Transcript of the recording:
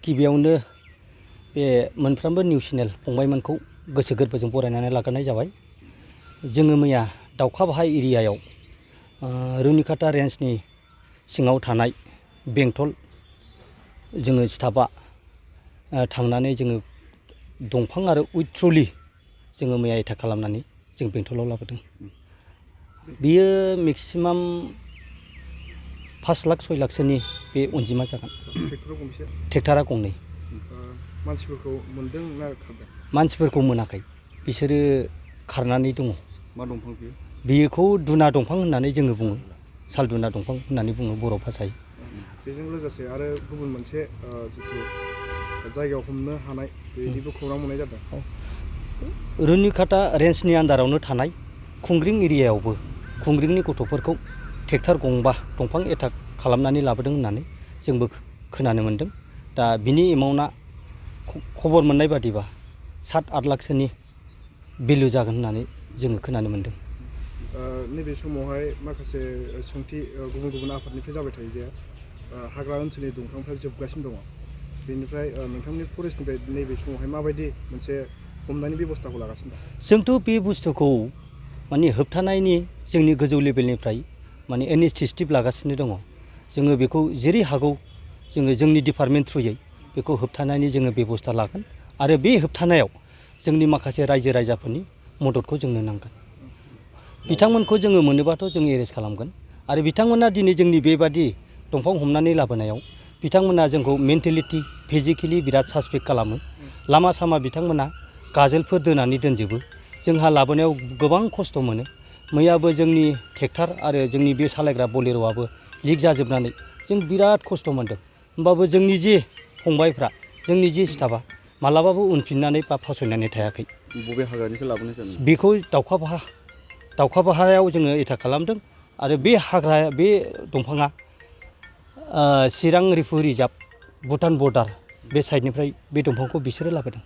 गिबियावनो बे मोनफ्रोमबो निउस चेनेल फंबायमोनखौ गोसो गोरबोजों बरायनानै लाग्रोनाय जाबाय। जोङो मैया दाउखा बाहाय एरियायाव रुनिकाटा रेन्जनि सिङाव थानाय बेंटल जोङो स्टाफआ थांनानै जोङो दंफां आरो उइथ ट्रलि जोङो मैया एटाक खालामनानै जों बेंटलाव लाबोदों। बियो मेक्सिमाम 5 लाख 6 लाखसोनि बे अनजिमा जागोन। ट्रेक्टरा गंनै। मानसिफोरखौ मोनदों ना खारदों? मानसिफोरखौ मोनाखै, बिसोरो खारनानै दङ। मा दंफां बियो? बेखौ दुना दंफां होननानै जोङो बुङो, साल दुना दंफां होननानै बुङो बर' भाषायै। बेजों लोगोसे आरो गुबुन मोनसे जिथु जायगायाव हमनो हानाय बेनिबो खौरां मोननाय जादों। रुनिकाटा रेन्जनि आन्दारावनो थानाय खुंग्रिं एरियायावबो खुंग्रिंनि गथ'फोरखौ ट्रेक्टर गंबा दंफां एटाक खालामनानै लाबोदों होननानै जोंबो खोनानो मोन्दों। दा बिनि एमाउन्टआ खबर मोननाय बादिबा 7-8 लाखसोनि भेलु जागोन होननानै जोङो खोनानो मोन्दों। नैबे समावहाय माखासे सोंथि गुबुन गुबुन आफादनिफ्राय जाबाय थायो जे हाग्रा ओनसोलनि दंफांफ्रा जोबगासिनो दङ। बेनिफ्राय नोंथांनि फरेस्टनिफ्राय नैबे समावहाय माबायदि मोनसे हमनायनि बेबस्थाखौ लागासिनो दं? जोंथ' बे बुस्थुखौ माने होबथानायनि जोंनि गोजौ लेभेलनिफ्राय माने इनिसिएटिभ लागासिनो दङ। जोङो बेखौ जेरै हागौ जोङो जोंनि डिपार्टमेन्ट थ्रुयै बेखौ होबथानायनि जोङो बेबस्था लागोन आरो बे होबथानायाव जोंनि माखासे रायजो राजाफोरनि मददखौ जोंनो नांगोन। बिथांमोनखौ जोङो मोनोबाथ' जों एरेस्ट खालामगोन आरो बिथांमोना दिनै जोंनि बेबादि दंफां हमनानै लाबोनायाव बिथांमोना जोंखौ मेन्टेलिटि फिजिकेलि बिराद सासपेक्ट खालामो। लामा सामा बिथांमोना गाजोलफोर दोनानै दोनजोबो। जोंहा लाबोनायाव गोबां खस्थ' मोनो। मैयाबो जोंनि ट्रेक्टर आरो जोंनि बे सालायग्रा बलेर'आबो लिक जाजोबनानै जों बिराद खस्थ' मोनदों। होमबाबो जोंनि जे फंबायफ्रा जोंनि जे स्टाफआ मालाबाबो उनफिननानै बा फावसायनानै थायाखै। बबे हाग्रानिफ्राय लाबोनाय जादों? बेखौ दाउखा बाहायाव जोङो एटाक खालामदों आरो बे दंफाङा चिरां रिफु रिजार्भ भुटान बर्डार बे साइडनिफ्राय बे दंफांखौ बिसोरो लाबोदों।